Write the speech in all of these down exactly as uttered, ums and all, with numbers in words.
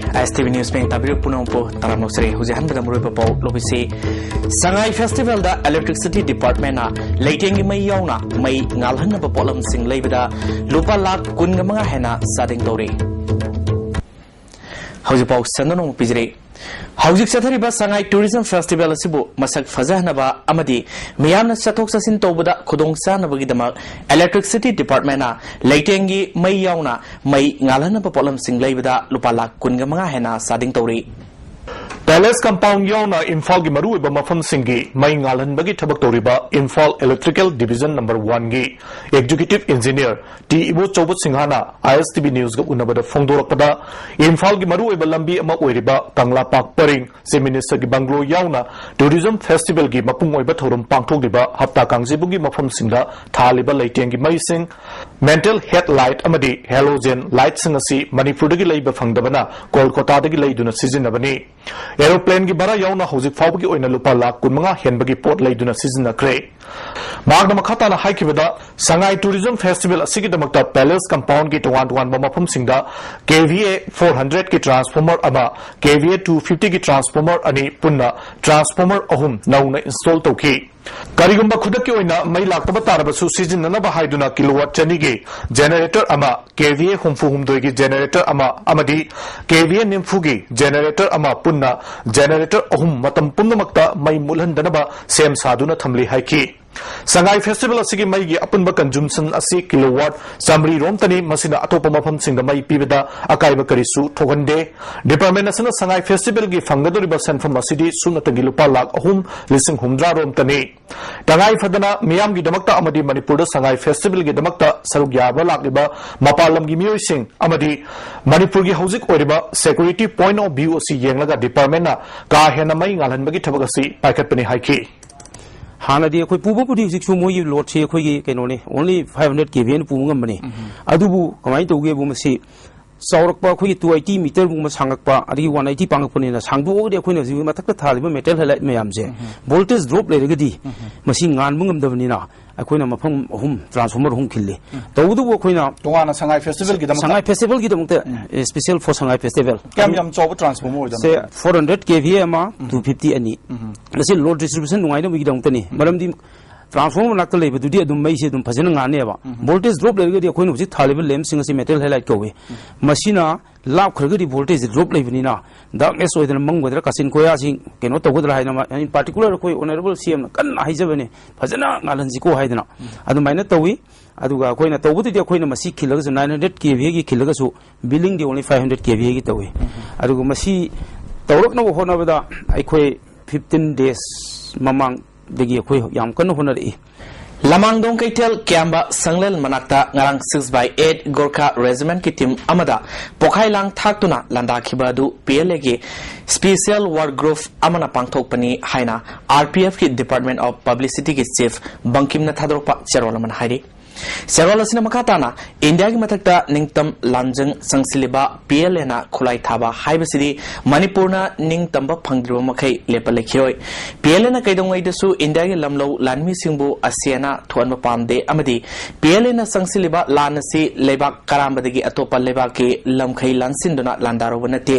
ꯑꯥꯏ ꯑꯦꯁ T V news ꯄꯦꯡ ꯇꯥꯕꯤꯔꯤꯕ ꯄꯨꯝꯅꯃꯛꯄꯨ ꯇꯔꯥꯝꯅ ꯑꯣꯛꯆꯔꯤ꯫ ꯍꯧꯖꯤꯛ ꯑꯍꯥꯟꯕꯗ ꯃꯔꯨꯑꯣꯏꯕ ꯄꯥꯎ ꯂꯧꯕꯤꯁꯤ꯫ ꯁꯉꯥꯏ ꯐꯦꯁꯇꯤꯚꯦꯜꯗ ꯏꯂꯦꯛꯇ꯭ꯔꯤꯁꯤꯇꯤ ꯗꯤꯄꯥꯔꯠꯃꯦꯟꯅ ꯂꯩꯇꯦꯡꯒꯤ ꯃꯩ ꯌꯥꯎꯅ ꯃꯩ ꯉꯥꯜꯍꯟꯅꯕ ꯄꯣꯠꯂꯝꯁꯤꯡ ꯂꯩꯕꯗ ꯂꯨꯄꯥ ꯂꯥꯈ ꯀꯨꯟꯒ ꯃꯉꯥ ꯍꯦꯟꯅ ꯆꯥꯗꯤꯡ ꯇꯧꯔꯤ꯫ ꯍꯧꯖꯤꯛ ꯄꯥꯎ ꯁꯟꯗꯣꯛꯅ ꯑꯃꯨꯛ ꯄꯤꯖꯔꯤ꯫ ꯍꯧꯖꯤꯛ ꯆꯠꯊꯔꯤꯕ ꯁꯉꯥꯏ ꯇꯨꯔꯤꯖꯝ ꯐꯦꯁꯇꯤꯚꯦꯜ ꯑꯁꯤꯕꯨ ꯃꯁꯛ ꯐꯖꯍꯟꯅꯕ ꯑꯃꯗꯤ ꯃꯤꯌꯥꯝꯅ ꯆꯠꯊꯣꯛ ꯆꯠꯁꯤꯟ ꯇꯧꯕꯗ ꯈꯨꯗꯣꯡ ꯆꯥꯅꯕꯒꯤꯗꯃꯛ ꯏꯂꯦꯛꯇ꯭ꯔꯤꯁꯤꯇꯤ ꯗꯤꯄꯥꯔꯠꯃꯦꯟꯅ ꯂꯩꯇꯦꯡꯒꯤ ꯃꯩ ꯌꯥꯎꯅ ꯃꯩ ꯉꯥꯜꯍꯟꯅꯕ ꯄꯣꯠꯂꯝꯁꯤꯡ ꯂꯩꯕꯗ ꯂꯨꯄꯥ ꯂꯥꯈ ꯀꯨꯟꯒ ꯃꯉꯥ ꯍꯦꯟꯅ ꯆꯥꯗꯤꯡ ꯇꯧꯔꯤ꯫ ꯄꯦꯂꯦꯁ ꯀꯝꯄꯥꯎꯟ ꯌꯥꯎꯅ ꯏꯝꯐꯥꯜꯒꯤ ꯃꯔꯨꯑꯣꯏꯕ ꯃꯐꯝꯁꯤꯡꯒꯤ ꯃꯩ ꯉꯥꯜꯍꯟꯕꯒꯤ ꯊꯕꯛ ꯇꯧꯔꯤꯕ ꯏꯝꯐꯥꯜ ꯏꯂꯦꯛꯇ꯭ꯔꯤꯀꯦꯜ ꯗꯤꯚꯤꯖꯟ ꯅꯝꯕꯔ ꯋꯥꯟꯒꯤ ꯑꯦꯛꯖꯤꯀ꯭ꯌꯨꯇꯤꯚ ꯏꯟꯖꯤꯅꯤꯌꯔ ꯇꯤ ꯏꯕꯣꯆꯧꯕ ꯁꯤꯡꯍꯅ ꯑꯥꯏ ꯑꯦꯁ ꯇꯤ ꯚꯤ ꯅ꯭ꯌꯨꯁꯀ ꯎꯅꯕꯗ ꯐꯣꯡꯗꯣꯔꯛꯄꯗ, ꯏꯝꯐꯥꯜꯒꯤ ꯃꯔꯨꯑꯣꯏꯕ ꯂꯝꯕꯤ ꯑꯃ ꯑꯣꯏꯔꯤꯕ ꯀꯪꯂꯥ ꯄꯥꯔꯛ ꯄꯔꯤꯡ, ꯆꯤꯐ ꯃꯤꯅꯤꯁꯇꯔꯒꯤ ꯕꯪꯒ꯭ꯂꯣ ꯌꯥꯎꯅ ꯇꯨꯔꯤꯖꯝ ꯐꯦꯁꯇꯤꯚꯦꯜꯒꯤ ꯃꯄꯨꯡ ꯑꯣꯏꯕ ꯊꯧꯔꯝ ꯄꯥꯡꯊꯣꯛꯂꯤꯕ ꯍꯞꯇꯥ ꯀꯥꯡꯖꯩꯕꯨꯡꯒꯤ ꯃꯐꯝꯁꯤꯡꯗ ꯊꯥꯜꯂꯤꯕ ꯂꯩꯇꯦꯡꯒꯤ ꯃꯩꯁꯤꯡ, ꯃꯦꯟꯇꯦꯜ ꯍꯦꯗ ꯂꯥꯏꯠ ꯑꯃꯗꯤ ꯍꯦꯂꯣꯖꯦꯟ ꯂꯥꯏꯠꯁꯤꯡ ꯑꯁꯤ ꯃꯅꯤꯄꯨꯔꯗꯒꯤ ꯂꯩꯕ ꯐꯪꯗꯕꯅ ꯀꯣꯜꯀꯇꯥꯗꯒꯤ ꯂꯩꯗꯨꯅ ꯁꯤꯖꯤꯟꯅꯕꯅꯤ꯫ ꯑꯦꯔꯣꯄ꯭ꯂꯦꯟꯒꯤ ꯚꯔꯥ ꯌꯥꯎꯅ ꯍꯧꯖꯤꯛ ꯐꯥꯎꯕꯒꯤ ꯑꯣꯏꯅ ꯂꯨꯄꯥ ꯂꯥꯈ ꯀꯨꯟꯃꯉꯥ ꯍꯦꯟꯕꯒꯤ ꯄꯣꯠ ꯂꯩꯗꯨꯅ ꯁꯤꯖꯤꯟꯅꯈ꯭ꯔꯦ꯫ ꯃꯍꯥꯛꯅ ꯃꯈꯥ ꯇꯥꯅ ꯍꯥꯏꯈꯤꯕꯗ, ꯁꯉꯥꯏ ꯇꯨꯔꯤꯖꯝ ꯐꯦꯁꯇꯤꯚꯦꯜ ꯑꯁꯤꯒꯤꯗꯃꯛꯇ ꯄꯦꯂꯦꯁ ꯀꯝꯄꯥꯎꯟꯒꯤ ꯇꯣꯉꯥꯟ ꯇꯣꯉꯥꯟꯕ ꯃꯐꯝꯁꯤꯡꯗ ꯀꯦ ꯚꯤ ꯑꯦ ꯐꯣꯔ ꯍꯟꯗ꯭ꯔꯦꯗꯀꯤ ꯇ꯭ꯔꯥꯟꯁꯐꯣꯔꯃꯔ ꯑꯃ, ꯀꯦ ꯚꯤ ꯑꯦ ꯇꯨ ꯐꯤꯐꯇꯤꯒꯤ ꯇ꯭ꯔꯥꯟꯁꯐꯣꯔꯃꯔ ꯑꯅꯤ, ꯄꯨꯟꯅ ꯇ꯭ꯔꯥꯟꯁꯐꯣꯔꯃꯔ ꯑꯍꯨꯝ ꯅꯧꯅ ꯏꯟꯁꯇꯣꯜ ꯇꯧꯈꯤ꯫ ꯀꯔꯤꯒꯨꯝꯕ ꯈꯨꯗꯛꯀꯤ ꯑꯣꯏꯅ ꯃꯩ ꯂꯥꯛꯇꯕ ꯇꯥꯔꯕꯁꯨ, ꯁꯤꯖꯤꯟꯅꯅꯕ ꯍꯥꯏꯗꯨꯅ ꯀꯤꯂꯣꯋꯥꯠ ꯆꯅꯤꯒꯤ ꯖꯦꯅꯦꯔꯦꯇꯔ ꯑꯃ, ꯀꯦ ꯚꯤ ꯑꯦ ꯍꯨꯝꯐꯨ ꯍꯨꯝꯗꯣꯏꯒꯤ ꯖꯦꯅꯦꯔꯦꯇꯔ ꯑꯃ ꯑꯃꯗꯤ ꯀꯦ ꯚꯤ ꯑꯦ ꯅꯤꯐꯨꯒꯤ ꯖꯦꯅꯦꯔꯦꯇꯔ ꯑꯃ, ꯄꯨꯟꯅ ꯖꯦꯅꯦꯔꯦꯇꯔ ꯑꯍꯨꯝ ꯃꯇꯝ ꯄꯨꯝꯅꯃꯛꯇ ꯃꯩ ꯃꯨꯠꯍꯟꯗꯅꯕ ꯁꯦꯝ ꯁꯥꯗꯨꯅ ꯊꯝꯂꯤ ꯍꯥꯏꯈꯤ꯫ ꯁꯉꯥꯏ ꯐꯦꯁꯇꯤꯚꯦꯜ ꯑꯁꯤꯒꯤ ꯃꯩꯒꯤ ꯑꯄꯨꯟꯕ ꯀꯟꯖꯨꯝꯁꯟ ꯑꯁꯤ ꯀꯤꯂꯣꯋꯥꯠ ꯆꯥꯃꯔꯤ ꯔꯣꯝꯇꯅꯤ꯫ ꯃꯁꯤꯅ ꯑꯇꯣꯞꯄ ꯃꯐꯝꯁꯤꯡꯗ ꯃꯩ ꯄꯤꯕꯗ ꯑꯀꯥꯏꯕ ꯀꯔꯤꯁꯨ ꯊꯣꯛꯍꯟꯗꯦ꯫ ꯗꯤꯄꯥꯔꯠꯃꯦꯟ ꯑꯁꯤꯅ ꯁꯉꯥꯏ ꯐꯦꯁꯇꯤꯚꯦꯜꯒꯤ ꯐꯪꯒꯗꯧꯔꯤꯕ ꯁꯦꯟꯐꯝ ꯑꯁꯤꯗꯤ ꯁꯨꯞꯅꯇꯒꯤ ꯂꯨꯄꯥ ꯂꯥꯈ ꯑꯍꯨꯝ ꯂꯤꯁꯤꯡ ꯍꯨꯝꯗ꯭ꯔꯥ ꯔꯣꯝꯇꯅꯤ꯫ ꯇꯉꯥꯏ ꯐꯗꯅ ꯃꯤꯌꯥꯝꯒꯤꯗꯃꯛꯇ ꯑꯃꯗꯤ ꯃꯅꯤꯄꯨꯔꯗ ꯁꯉꯥꯏ ꯐꯦꯁꯇꯤꯚꯦꯜꯒꯤꯗꯃꯛꯇ ꯁꯔꯨꯛ ꯌꯥꯕ ꯂꯥꯛꯂꯤꯕ ꯃꯄꯥꯟ ꯂꯝꯒꯤ ꯃꯤꯑꯣꯏꯁꯤꯡ ꯑꯃꯗꯤ ꯃꯅꯤꯄꯨꯔꯒꯤ ꯍꯧꯖꯤꯛ ꯑꯣꯏꯔꯤꯕ ꯁꯦꯀ꯭ꯌꯨꯔꯤꯇꯤ ꯄꯣꯏꯟꯠ ꯑꯣꯐ ꯚ꯭ꯌꯨ ꯑꯁꯤ ꯌꯦꯡꯂꯒ ꯗꯤꯄꯥꯔꯠꯃꯦꯟꯅ ꯀꯥ ꯍꯦꯟꯅ ꯃꯩ ꯉꯥꯜꯍꯟꯕꯒꯤ ꯊꯕꯛ ꯑꯁꯤ ꯄꯥꯏꯈꯠꯄꯅꯤ ꯍꯥꯏꯈꯤ꯫ ꯍꯥꯟꯅꯗꯤ ꯑꯩꯈꯣꯏ ꯄꯨꯕꯕꯨꯗꯤ ꯍꯧꯖꯤꯛꯁꯨ ꯃꯣꯏꯒꯤ ꯂꯣꯗꯁꯤ ꯑꯩꯈꯣꯏꯒꯤ ꯀꯩꯅꯣꯅꯤ, only five hundred K V ꯑꯩꯅ ꯄꯨꯕ ꯉꯝꯕꯅꯤ꯫ ꯑꯗꯨꯕꯨ ꯀꯃꯥꯏꯅ ꯇꯧꯒꯦꯕꯨ, ꯃꯁꯤ ꯆꯥꯎꯔꯛꯄ ꯑꯩꯈꯣꯏꯒꯤ two eighty meterꯒꯨꯝꯕ ꯁꯥꯡꯉꯛꯄ, ꯑꯗꯒꯤ one eighty ꯄꯥꯡꯉꯛꯄꯅꯤꯅ, ꯁꯥꯡꯗꯣꯛꯑꯒꯗꯤ ꯑꯩꯈꯣꯏꯅ ꯍꯧꯖꯤꯛ ꯃꯊꯛꯇ ꯊꯥꯜꯂꯤꯕ metal halide ꯃꯌꯥꯝꯁꯦ voltage drop ꯂꯩꯔꯒꯗꯤ ꯃꯁꯤ ꯉꯥꯟꯕ ꯉꯝꯗꯕꯅꯤꯅ, ꯑꯩꯈꯣꯏꯅ ꯃꯐꯝ ꯑꯍꯨꯝ, transformer ꯑꯍꯨꯝ ꯈꯤꯜꯂꯤ꯫ ꯇꯧꯕꯇꯕꯨ ꯑꯩꯈꯣꯏꯅ ꯇꯣꯉꯥꯟꯅ ꯁꯉꯥꯏ festivalꯒꯤꯗꯃꯛꯇ? ꯁꯉꯥꯏ festivalꯒꯤꯗꯃꯛꯇ, special for ꯁꯉꯥꯏ festival꯫ ꯀꯌꯥꯝ ꯌꯥꯝ ꯆꯥꯎꯕ transformer ꯑꯣꯏꯗꯣꯏꯅꯣ? ꯁꯦ, four hundred KVA ꯑꯃ, two fifty ꯑꯅꯤ꯫ ꯃꯁꯤ load distribution ꯅꯨꯡꯉꯥꯏꯅꯕꯒꯤꯗꯃꯛꯇꯅꯤ꯫ ꯃꯔꯝꯗꯤ transformer ꯃꯅꯥꯛꯇ ꯂꯩꯕꯗꯨꯗꯤ ꯑꯗꯨꯝ ꯃꯩꯁꯦ ꯑꯗꯨꯝ ꯐꯖꯅ ꯉꯥꯟꯅꯦꯕ꯫ Voltage drop ꯂꯩꯔꯒꯗꯤ ꯑꯩꯈꯣꯏꯅ ꯍꯧꯖꯤꯛ ꯊꯥꯜꯂꯤꯕ lampꯁꯤꯡ ꯑꯁꯤ metal halide ꯀꯧꯏ꯫ ꯃꯁꯤꯅ ꯂꯥꯞꯈ꯭ꯔꯒꯗꯤ voltage drop ꯂꯩꯕꯅꯤꯅ, darkness ꯑꯣꯏꯗꯅ ꯃꯝꯒꯗ꯭ꯔꯥ, ꯀꯥꯆꯤꯟ ꯀꯣꯌꯥꯁꯤ ꯀꯩꯅꯣ ꯇꯧꯒꯗ꯭ꯔꯥ ꯍꯥꯏꯅ ꯃꯥ, in particular ꯑꯩꯈꯣꯏ honourable CMꯅ ꯀꯟꯅ ꯍꯥꯏꯖꯕꯅꯤ, ꯐꯖꯅ ꯉꯥꯜꯍꯟꯁꯤꯀꯣ ꯍꯥꯏꯗꯅ꯫ ꯑꯗꯨꯃꯥꯏꯅ ꯇꯧꯏ꯫ ꯑꯗꯨꯒ ꯑꯩꯈꯣꯏꯅ ꯇꯧꯕꯗꯨꯗꯤ, ꯑꯩꯈꯣꯏꯅ ꯃꯁꯤ ꯈꯤꯜꯂꯒꯁꯨ, nine hundred KVAꯒꯤ ꯈꯤꯜꯂꯒꯁꯨ, billingꯗꯤ only five hundred KVAꯒꯤ ꯇꯧꯏ꯫ ꯑꯗꯨꯒ ꯃꯁꯤ ꯇꯧꯔꯛꯅꯕ ꯍꯣꯠꯅꯕꯗ ꯑꯩꯈꯣꯏ fifteen days ꯃꯃꯥꯡꯗꯒꯤ ꯑꯩꯈꯣꯏ ꯌꯥꯝ ꯀꯟꯅ ꯍꯣꯠꯅꯔꯛꯏ꯫ ꯂꯃꯥꯡꯗꯣꯡ ꯀꯩꯊꯦꯜ ꯀ꯭ꯌꯥꯝꯕ ꯁꯪꯂꯦꯟ ꯃꯅꯥꯛꯇ ꯉꯔꯥꯡ six by eight Gorkha Regimentꯀꯤ team ꯑꯃꯗ ꯄꯣꯈꯥꯏ ꯂꯥꯡ ꯊꯥꯛꯇꯨꯅ ꯂꯥꯟꯗꯥꯈꯤꯕ ꯑꯗꯨ PLAꯒꯤ Special Work Group ꯑꯃꯅ ꯄꯥꯡꯊꯣꯛꯄꯅꯤ ꯍꯥꯏꯅ RPFꯀꯤ Department of Publicityꯒꯤ chief ꯕꯪꯀꯤꯝꯅ ꯊꯥꯗꯣꯔꯛꯄ ꯆꯦꯔꯣꯜ ꯑꯃꯅ ꯍꯥꯏꯔꯤ꯫ ꯆꯦꯔꯣꯜ ꯑꯁꯤꯅ ꯃꯈꯥ ꯇꯥꯅ, ꯏꯟꯗꯤꯌꯥꯒꯤ ꯃꯊꯛꯇ ꯅꯤꯡꯇꯝ ꯂꯥꯟꯖꯪ ꯆꯪꯁꯤꯜꯂꯤꯕ PLAꯅ ꯈꯨꯠꯂꯥꯏ ꯊꯥꯕ ꯍꯥꯏꯕꯁꯤꯗꯤ ꯃꯅꯤꯄꯨꯔꯅ ꯅꯤꯡꯇꯝꯕ ꯐꯪꯗ꯭ꯔꯤꯕ ꯃꯈꯩ ꯂꯦꯞꯄ ꯂꯩꯈꯤꯔꯣꯏ꯫ PLAꯅ ꯀꯩꯗꯧꯉꯩꯗꯁꯨ ꯏꯟꯗꯤꯌꯥꯒꯤ ꯂꯝꯂꯧ ꯂꯥꯟꯃꯤꯁꯤꯡꯕꯨ ꯑꯁꯦꯅ ꯊꯣꯛꯍꯟꯕ ꯄꯥꯝꯗꯦ ꯑꯃꯗꯤ PLAꯅ ꯆꯪꯁꯤꯜꯂꯤꯕ ꯂꯥꯟ ꯑꯁꯤ ꯂꯩꯕꯥꯛ ꯀꯔꯥꯝꯕꯗꯒꯤ ꯑꯇꯣꯞꯄ ꯂꯩꯕꯥꯛꯀꯤ ꯂꯝꯈꯩ ꯂꯥꯟꯁꯤꯟꯗꯨꯅ ꯂꯥꯟꯗꯥꯔꯨꯕ ꯅꯠꯇꯦ꯫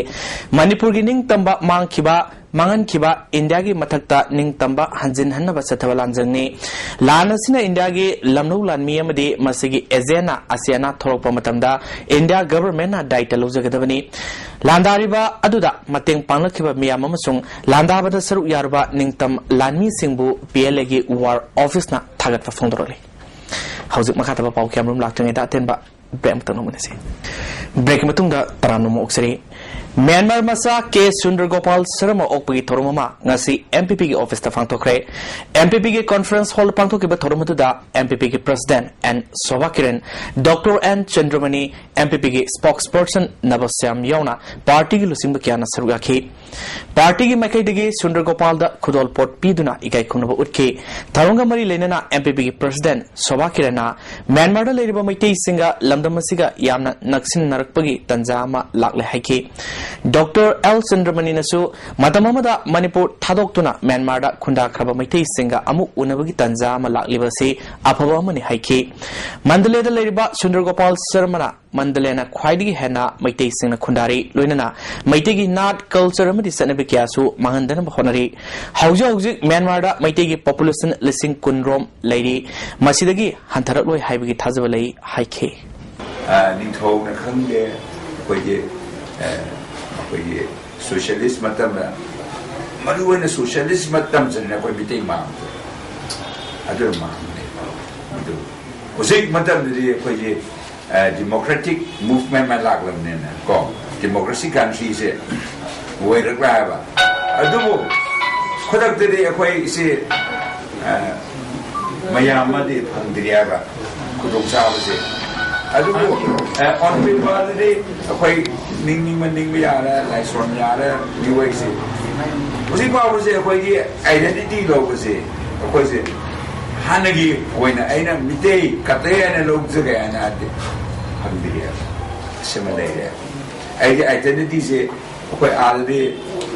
ꯃꯅꯤꯄꯨꯔꯒꯤ ꯅꯤꯡꯇꯝꯕ ꯃꯥꯡꯈꯤꯕ ꯃꯥꯡꯍꯟꯈꯤꯕ ꯏꯟꯗꯤꯌꯥꯒꯤ ꯃꯊꯛꯇ ꯅꯤꯡꯇꯝꯕ ꯍꯟꯖꯤꯟꯍꯟꯅꯕ ꯆꯠꯊꯕ ꯂꯥꯟꯖꯪꯅꯤ꯫ ꯂꯥꯟ ꯑꯁꯤꯅ ꯏꯟꯗꯤꯌꯥꯒꯤ ꯂꯝꯂꯧ ꯂꯥꯟꯃꯤ ꯑꯃꯗꯤ ꯃꯁꯤꯒꯤ ꯑꯦꯖꯦꯟꯅ ꯑꯁꯦꯅ ꯊꯣꯛꯂꯛꯄ ꯃꯇꯝꯗ ꯏꯟꯗꯤꯌꯥ ꯒꯚꯔꯟꯃꯦꯟꯠꯅ ꯗꯥꯌꯤꯠꯇ ꯂꯧꯖꯒꯗꯕꯅꯤ꯫ ꯂꯥꯟꯗꯥꯔꯤꯕ ꯑꯗꯨꯗ ꯃꯇꯦꯡ ꯄꯥꯡꯂꯛꯈꯤꯕ ꯃꯤꯌꯥꯝ ꯑꯃꯁꯨꯡ ꯂꯥꯟꯗꯥꯕꯗ ꯁꯔꯨꯛ ꯌꯥꯔꯨꯕ ꯅꯤꯡꯇꯝ ꯂꯥꯟꯃꯤꯁꯤꯡꯕꯨ PLAꯒꯤ War Officeꯅ ꯊꯥꯒꯠꯄ ꯐꯣꯡꯗꯣꯔꯛꯂꯤ꯫ ꯍꯧꯖꯤꯛ ꯃꯈꯥ ꯇꯥꯕ ꯄꯥꯎ ꯀꯌꯥꯃꯔꯨꯝ ꯂꯥꯛꯇ꯭ꯔꯤꯉꯩꯗ ꯑꯇꯦꯟꯕ break ꯑꯃꯇꯪ ꯂꯧꯃꯤꯟꯅꯁꯤ꯫ Breakꯀꯤ ꯃꯇꯨꯡꯗ ꯇꯔꯥꯝꯅ ꯑꯃꯨꯛ ꯑꯣꯛꯆꯔꯤ꯫ ꯃ꯭ꯌꯥꯟꯃꯥꯔ ꯃꯆꯥ ꯀꯦ ꯁꯨꯟꯗꯔ ꯒꯣꯄꯥꯜ ꯁꯔꯃ ꯑꯣꯛꯄꯒꯤ ꯊꯧꯔꯝ ꯑꯃ ꯉꯁꯤ ꯑꯦꯝ ꯄꯤ ꯄꯤꯒꯤ ꯑꯣꯐꯤꯁꯇ ꯄꯥꯡꯊꯣꯛꯈ꯭ꯔꯦ꯫ ꯑꯦꯝ ꯄꯤ ꯄꯤꯒꯤ ꯀꯣꯟꯐꯔꯦꯟꯁ ꯍꯣꯜ ꯄꯥꯡꯊꯣꯛꯈꯤꯕ ꯊꯧꯔꯝ ꯑꯗꯨꯗ ꯑꯦꯝ ꯄꯤ ꯄꯤꯒꯤ president N Sobha Kiran, doctor N Chandramani, M P ꯄꯤꯒꯤ ꯁ꯭ꯄꯣꯛꯁꯄꯔꯁꯟ ꯅꯕꯁ꯭ꯌꯥꯝ ꯌꯥꯎꯅ ꯄꯥꯔꯇꯤꯒꯤ ꯂꯨꯆꯤꯡꯕ ꯀꯌꯥꯅ ꯁꯔꯨꯛ ꯌꯥꯈꯤ꯫ ꯄꯥꯔꯇꯤꯒꯤ ꯃꯥꯏꯀꯩꯗꯒꯤ ꯁꯨꯟꯗꯔ ꯒꯣꯄꯥꯜꯗ ꯈꯨꯗꯣꯜꯄꯣꯠ ꯄꯤꯗꯨꯅ ꯏꯀꯥꯏ ꯈꯨꯝꯅꯕ ꯎꯠꯈꯤ꯫ ꯊꯧꯔꯝꯒ ꯃꯔꯤ ꯂꯩꯅꯅ ꯑꯦꯝ ꯄꯤ ꯄꯤꯒꯤ ꯄ꯭ꯔꯁꯤꯗꯦꯟꯠ ꯁꯣꯚꯥ ꯀꯤꯔꯟꯅ ꯃ꯭ꯌꯥꯟꯃꯥꯔꯗ ꯂꯩꯔꯤꯕ ꯃꯩꯇꯩꯁꯤꯡꯒ ꯂꯝꯗꯝ ꯑꯁꯤꯒ ꯌꯥꯝꯅ ꯅꯛꯁꯤꯟꯅꯔꯛꯄꯒꯤ ꯇꯥꯟꯖꯥ ꯑꯃ ꯂꯥꯛꯂꯦ ꯍꯥꯏꯈꯤ꯫ ꯗꯣꯛꯇꯔ ꯑꯦꯜ ꯆꯟꯗ꯭ꯔꯃꯅꯤꯅꯁꯨ ꯃꯇꯝ ꯑꯃꯗ ꯃꯅꯤꯄꯨꯔ ꯊꯥꯗꯣꯛꯇꯨꯅ ꯃ꯭ꯌꯥꯟꯃꯥꯔꯗ ꯈꯨꯟꯗꯥꯈ꯭ꯔꯕ ꯃꯩꯇꯩꯁꯤꯡꯒ ꯑꯃꯨꯛ ꯎꯅꯕꯒꯤ ꯇꯥꯟꯖꯥ ꯑꯃ ꯂꯥꯛꯂꯤꯕ ꯑꯁꯤ ꯑꯐꯕ ꯑꯃꯅꯤ ꯍꯥꯏꯈꯤ꯫ ꯃꯟꯗꯂꯦꯗ ꯂꯩꯔꯤꯕ ꯁꯨꯟꯗꯔ ꯒꯣꯄꯥꯜ ꯁꯔꯃꯅ ꯃꯟꯗꯂꯦꯅ ꯈ꯭ꯋꯥꯏꯗꯒꯤ ꯍꯦꯟꯅ ꯃꯩꯇꯩꯁꯤꯡꯅ ꯈꯨꯟꯗꯥꯔꯤ, ꯂꯣꯏꯅꯅ ꯃꯩꯇꯩꯒꯤ ꯅꯥꯠ, ꯀꯜꯆꯔ ꯑꯃꯗꯤ ꯆꯠꯅꯕꯤ ꯀꯌꯥꯁꯨ ꯃꯥꯡꯍꯟꯗꯅꯕ ꯍꯣꯠꯅꯔꯤ꯫ ꯍꯧꯖꯤꯛ ꯍꯧꯖꯤꯛ ꯃ꯭ꯌꯥꯟꯃꯥꯔꯗ ꯃꯩꯇꯩꯒꯤ ꯄꯣꯄꯨꯂꯦꯁꯟ ꯂꯤꯁꯤꯡ ꯀꯨꯟ ꯔꯣꯝ ꯂꯩꯔꯤ, ꯃꯁꯤꯗꯒꯤ ꯍꯟꯊꯔꯛꯂꯣꯏ ꯍꯥꯏꯕꯒꯤ ꯊꯥꯖꯕ ꯂꯩ ꯍꯥꯏꯈꯤ꯫ ꯑ, ꯅꯤꯡꯊꯧꯅ ꯈꯪꯗꯦ, ꯑꯩꯈꯣꯏꯒꯤ, ꯑ, ꯑꯩꯈꯣꯏꯒꯤ ꯁꯣꯁꯤꯌꯦꯂꯤꯁ ꯃꯇꯝꯗ, ꯃꯔꯨꯑꯣꯏꯅ ꯁꯣꯁꯤꯌꯦꯂꯤꯁ ꯃꯇꯝꯁꯤꯅ ꯑꯩꯈꯣꯏ ꯃꯤꯇꯩ ꯃꯥꯡꯕꯗꯣ, ꯑꯗꯨꯅ ꯃꯥꯡꯕꯅꯦ꯫ ꯑꯗꯨ ꯍꯧꯖꯤꯛ ꯃꯇꯝꯗꯗꯤ ꯑꯩꯈꯣꯏꯒꯤ, ꯑ, ꯗꯤꯃꯣꯀ꯭ꯔꯦꯇꯤꯛ ꯃꯨꯚꯃꯦꯟ ꯑꯃ ꯂꯥꯛꯂꯕꯅꯤꯅ ꯀꯣ, ꯗꯤꯃꯣꯀ꯭ꯔꯦꯁꯤ ꯀꯟꯇ꯭ꯔꯤꯁꯦ ꯑꯣꯏꯔꯛꯂꯦ ꯍꯥꯏꯕ꯫ ꯑꯗꯨꯕꯨ ꯈꯨꯗꯛꯇꯗꯤ ꯑꯩꯈꯣꯏꯁꯦ, ꯑ, ꯃꯌꯥꯝ ꯑꯃꯗꯤ ꯐꯪꯗ꯭ꯔꯤ ꯍꯥꯏꯕ ꯈꯨꯗꯣꯡꯆꯥꯕꯁꯦ꯫ ꯑꯗꯨꯕꯨ, ꯑ, on paper ꯗꯗꯤ ꯑꯩꯈꯣꯏ ꯅꯤꯡꯅꯤꯡꯕ ꯅꯤꯡꯕ ꯌꯥꯔꯦ, ꯂꯥꯏꯁꯣꯟ ꯌꯥꯔꯦ, ꯃꯤꯑꯣꯏꯁꯦ ꯍꯧꯖꯤꯛ ꯐꯥꯎꯕꯁꯦ ꯑꯩꯈꯣꯏꯒꯤ ꯑꯥꯏꯗꯦꯟꯇꯤꯇꯤ ꯂꯧꯕꯁꯦ, ꯑꯩꯈꯣꯏꯁꯦ ꯍꯥꯟꯅꯒꯤ ꯑꯣꯏꯅ ꯑꯩꯅ ꯃꯤꯇꯩ ꯀꯠꯇꯦ ꯍꯥꯏꯅ ꯂꯧꯖꯒꯦ ꯍꯥꯏꯅ ꯍꯥꯏꯗꯤ ꯐꯪꯗ꯭ꯔꯤ ꯍꯥꯏꯕ꯫ ꯑꯁꯤꯃ ꯂꯩꯔꯦ꯫ ꯑꯩꯒꯤ ꯑꯥꯏꯗꯦꯟꯇꯤꯇꯤꯁꯦ ꯑꯩꯈꯣꯏ ꯑꯥꯗꯗꯤ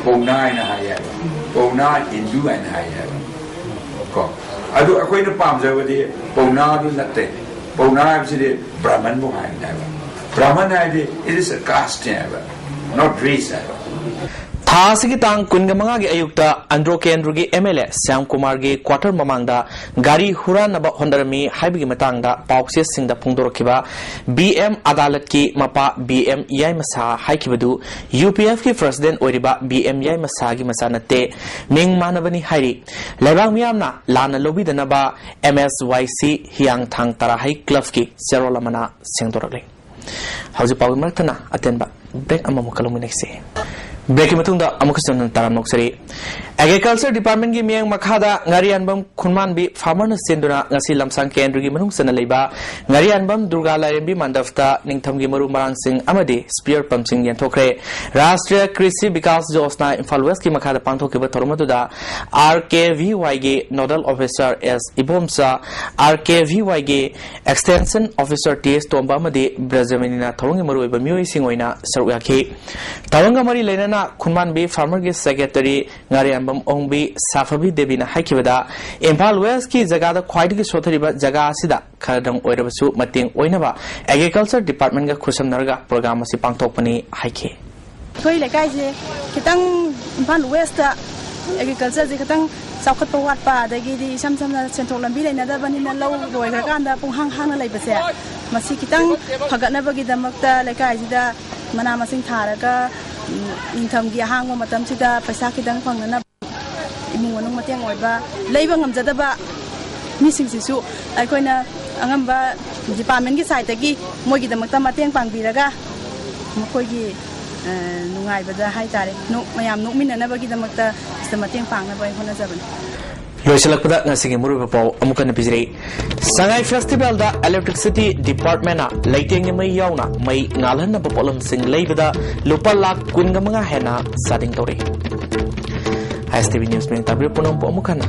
ꯄꯧꯅꯥ ꯍꯥꯏꯅ ꯍꯥꯏꯌꯦꯕ, ꯄꯧꯅꯥ ꯍꯤꯟꯗꯨ ꯍꯥꯏꯅ ꯍꯥꯏꯌꯦꯕ ꯀꯣ꯫ ꯑꯗꯨ ꯑꯩꯈꯣꯏꯅ ꯄꯥꯝꯖꯕꯗꯤ ꯄꯧꯅꯥꯗꯨ ꯅꯠꯇꯦ꯫ ꯄꯧꯅꯥ ꯍꯥꯏꯕꯁꯤꯗꯤ ꯕ꯭ꯔꯥꯍꯃꯟꯕꯨ ꯍꯥꯏꯕꯅꯦꯕ꯫ ꯕ꯭ꯔꯥꯍꯃꯟ ꯍꯥꯏꯗꯤ it is a caste ꯅꯦꯕ, not race ꯍꯥꯏꯕ꯫ ꯊꯥ ꯑꯁꯤꯒꯤ ꯇꯥꯡ ꯀꯨꯟꯒ ꯃꯉꯥꯒꯤ ꯑꯌꯨꯛꯇ ꯑꯟꯗ꯭ꯔꯣ ꯀꯦꯟꯗ꯭ꯔꯒꯤ ꯑꯦꯝ ꯑꯦꯜ ꯑꯦ ꯁ꯭ꯌꯥꯝ ꯀꯨꯃꯥꯔꯒꯤ ꯀ꯭ꯋꯥꯇꯔ ꯃꯃꯥꯡꯗ ꯒꯥꯔꯤ ꯍꯨꯔꯥꯟꯅꯕ ꯍꯣꯠꯅꯔꯝꯃꯤ ꯍꯥꯏꯕꯒꯤ ꯃꯇꯥꯡꯗ ꯄꯥꯎꯆꯦꯁꯤꯡꯗ ꯐꯣꯡꯗꯣꯔꯛꯈꯤꯕ ꯕꯤ ꯑꯦꯝ ꯑꯗꯥꯂꯠꯀꯤ ꯃꯄꯥ ꯕꯤ ꯑꯦꯝ ꯌꯥꯏꯃꯁꯥ ꯍꯥꯏꯈꯤꯕꯗꯨ ꯌꯨ ꯄꯤ ꯑꯦꯐꯀꯤ ꯄ꯭ꯔꯁꯤꯗꯦꯟꯠ ꯑꯣꯏꯔꯤꯕ ꯕꯤ ꯑꯦꯝ ꯌꯥꯏꯃꯁꯥꯒꯤ ꯃꯆꯥ ꯅꯠꯇꯦ, ꯃꯤꯡ ꯃꯥꯟꯅꯕꯅꯤ ꯍꯥꯏꯔꯤ꯫ ꯂꯩꯕꯥꯛ ꯃꯤꯌꯥꯝꯅ ꯂꯥꯟꯅ ꯂꯧꯕꯤꯗꯅꯕ ꯑꯦꯝ ꯑꯦꯁ ꯋꯥꯏ ꯁꯤ ꯍꯤꯌꯥꯡꯊꯥꯡ ꯇꯔꯥꯍꯩ ꯀ꯭ꯂꯕꯀꯤ ꯆꯦꯔꯣꯜ ꯑꯃꯅ ꯁꯦꯡꯗꯣꯔꯛꯂꯤ꯫ ꯍꯧꯖꯤꯛ ꯄꯥꯎꯒꯤ ꯃꯔꯛꯇꯅ ꯑꯇꯦꯟꯕ ꯕ꯭ꯔꯦꯛ ꯑꯃꯃꯨꯛꯀ ꯂꯧꯃꯤꯟꯅꯁꯤ꯫ ꯕ꯭ꯔꯦꯛꯀꯤ ꯃꯇꯨꯡꯗ ꯑꯃꯨꯛꯀꯁꯨ ꯅꯪ ꯇꯔꯥꯝꯅ ꯑꯣꯛꯆꯔꯤ꯫ ꯑꯦꯒ꯭ꯔꯤꯀꯜꯆꯔ ꯗꯤꯄꯥꯔꯠꯃꯦꯟꯒꯤ ꯃꯤꯠꯌꯦꯡ ꯃꯈꯥꯗ ꯉꯥꯔꯤꯌꯥꯟꯕꯝ ꯈꯨꯟꯃꯥꯟꯕꯤ ꯐꯥꯔꯃꯔꯅ ꯁꯤꯟꯗꯨꯅ ꯉꯁꯤ ꯂꯝꯁꯥꯡ ꯀꯦꯟꯗ꯭ꯔꯒꯤ ꯃꯅꯨꯡ ꯆꯟꯅ ꯂꯩꯕ ꯉꯥꯔꯤꯌꯥꯟꯕꯝ ꯗꯨꯔꯒꯥ ꯂꯥꯏꯔꯦꯝꯕꯤ ꯃꯟꯗꯞꯇ ꯅꯤꯡꯊꯝꯒꯤ ꯃꯔꯨ ꯃꯔꯥꯡꯁꯤꯡ ꯑꯃꯗꯤ ꯁ꯭ꯄꯤꯌꯔ ꯄꯝꯞꯁꯤꯡ ꯌꯦꯟꯊꯣꯛꯈ꯭ꯔꯦ꯫ ꯔꯥꯁꯇ꯭ꯔꯤꯌꯥ ꯀ꯭ꯔꯤꯁꯤ ꯕꯤꯀꯥꯁ ꯌꯣꯖꯅꯥ ꯏꯝꯐꯥꯜ ꯋꯦꯁꯀꯤ ꯃꯈꯥꯗ ꯄꯥꯡꯊꯣꯛꯈꯤꯕ ꯊꯧꯔꯝ ꯑꯗꯨꯗ ꯑꯥꯔ ꯀꯦ ꯚꯤ ꯋꯥꯏꯒꯤ ꯅꯣꯗꯜ ꯑꯣꯐꯤꯁꯥꯔ ꯑꯦꯁ ꯏꯕꯣꯝꯆꯥ, ꯑꯥꯔ ꯀꯦ ꯚꯤ ꯋꯥꯏꯒꯤ ꯑꯦꯛꯁꯇꯦꯟꯁꯟ ꯑꯣꯐꯤꯁꯥꯔ ꯇꯤ ꯑꯦꯁ ꯇꯣꯝꯕ ꯑꯃꯗꯤ ꯕ꯭ꯔꯖꯃꯅꯤꯅ ꯊꯧꯔꯝꯒꯤ ꯃꯔꯨꯑꯣꯏꯕ ꯃꯤꯑꯣꯏꯁꯤꯡ ꯑꯣꯏꯅ ꯁꯔꯨꯛ ꯌꯥꯈꯤ꯫ ꯊꯧꯔꯝꯒ ꯃꯔꯤ ꯂꯩꯅꯅ ꯈꯨꯟꯃꯥꯟꯕꯤ ꯐꯥꯔꯃꯔꯒꯤ ꯁꯦꯀ꯭ꯔꯦꯇꯔꯤ ꯉꯥꯔꯤꯌꯥꯟꯕꯝ ꯑꯣꯡꯕꯤ ꯁꯥꯐꯕꯤ ꯗꯦꯕꯤꯅ ꯍꯥꯏꯈꯤꯕꯗ, ꯏꯝꯐꯥꯜ ꯋꯦꯁꯀꯤ ꯖꯒꯥꯗ ꯈ꯭ꯋꯥꯏꯗꯒꯤ ꯁꯣꯠꯊꯔꯤꯕ ꯖꯒꯥ ꯑꯁꯤꯗ ꯈꯔꯗꯪ ꯑꯣꯏꯔꯕꯁꯨ ꯃꯇꯦꯡ ꯑꯣꯏꯅꯕ ꯑꯦꯒ꯭ꯔꯤꯀꯜꯆꯔ ꯗꯤꯄꯥꯔꯠꯃꯦꯟꯒ ꯈꯨꯠꯁꯝꯅꯔꯒ ꯄ꯭ꯔꯣꯒ꯭ꯔꯥꯝ ꯑꯁꯤ ꯄꯥꯡꯊꯣꯛꯄꯅꯤ ꯍꯥꯏꯈꯤ꯫ ꯑꯩꯈꯣꯏ ꯂꯩꯀꯥꯏꯁꯦ ꯈꯤꯇꯪ ꯏꯝꯐꯥꯜ ꯋꯦꯁꯇ ꯑꯦꯒ꯭ꯔꯤꯀꯜꯆꯔꯁꯦ ꯈꯤꯇꯪ ꯆꯥꯎꯈꯠꯄ ꯋꯥꯠꯄ, ꯑꯗꯒꯤꯗꯤ ꯏꯁꯝ ꯁꯝꯅ ꯁꯦꯟꯊꯣꯛ ꯂꯝꯕꯤ ꯂꯩꯅꯗꯕꯅꯤꯅ ꯂꯧ ꯂꯣꯏꯈ꯭ꯔꯀꯥꯟꯗ ꯄꯨꯡꯍꯥꯡ ꯍꯥꯡꯅ ꯂꯩꯕꯁꯦ, ꯃꯁꯤ ꯈꯤꯇꯪ ꯐꯒꯠꯅꯕꯒꯤꯗꯃꯛꯇ ꯂꯩꯀꯥꯏꯁꯤꯗ ꯃꯅꯥ ꯃꯁꯤꯡ ꯊꯥꯔꯒ, ꯎꯝ, ꯅꯤꯡꯊꯝꯒꯤ ꯑꯍꯥꯡꯕ ꯃꯇꯝꯁꯤꯗ ꯄꯩꯁꯥ ꯈꯤꯇꯪ ꯐꯪꯅꯅꯕ, ꯏꯃꯨꯡ ꯃꯅꯨꯡ ꯃꯇꯦꯡ ꯑꯣꯏꯕ, ꯂꯩꯕ ꯉꯝꯖꯗꯕ ꯃꯤꯁꯤꯡꯁꯤꯁꯨ ꯑꯩꯈꯣꯏꯅ ꯑꯉꯝꯕ ꯗꯤꯄꯥꯔꯠꯃꯦꯟꯒꯤ ꯁꯥꯏꯠꯇꯒꯤ ꯃꯣꯏꯒꯤꯗꯃꯛꯇ ꯃꯇꯦꯡ ꯄꯥꯡꯕꯤꯔꯒ, ꯃꯈꯣꯏꯒꯤ, ꯑ, ꯅꯨꯡꯉꯥꯏꯕꯗ ꯍꯥꯏꯇꯥꯔꯦ, ꯅꯣꯛ-, ꯃꯌꯥꯝ ꯅꯣꯛꯃꯤꯟꯅꯅꯕꯒꯤꯗꯃꯛꯇ ꯁꯤꯗ ꯃꯇꯦꯡ ꯄꯥꯡꯅꯕ ꯑꯩ ꯍꯣꯠꯅꯖꯕꯅꯤ꯫ ꯂꯣꯏꯁꯤꯜꯂꯛꯄꯗ ꯉꯁꯤꯒꯤ ꯃꯔꯨꯑꯣꯏꯕ ꯄꯥꯎ ꯑꯃꯨꯛ ꯍꯟꯅ ꯄꯤꯖꯔꯤ꯫ ꯁꯉꯥꯏ ꯐꯦꯁꯇꯤꯚꯦꯜꯗ ꯏꯂꯦꯛꯇ꯭ꯔꯤꯁꯤꯇꯤ ꯗꯤꯄꯥꯔꯠꯃꯦꯟꯅ ꯂꯩꯇꯦꯡꯒꯤ ꯃꯩ ꯌꯥꯎꯅ ꯃꯩ ꯉꯥꯜꯍꯟꯅꯕ ꯄꯣꯠꯂꯝꯁꯤꯡ ꯂꯩꯕꯗ ꯂꯨꯄꯥ ꯂꯥꯈ ꯀꯨꯟꯒ ꯃꯉꯥ ꯍꯦꯟꯅ ꯆꯥꯗꯤꯡ ꯇꯧꯔꯦ꯫ ꯑꯥꯏ ꯑꯦꯁ ꯇꯤ ꯚꯤ ꯅ꯭ꯌꯨꯁ ꯃꯤꯠꯌꯦꯡ ꯇꯥꯕꯤꯔꯤꯕ ꯄꯨꯝꯅꯃꯛꯄꯨ ꯑꯃꯨꯛ ꯍꯟꯅ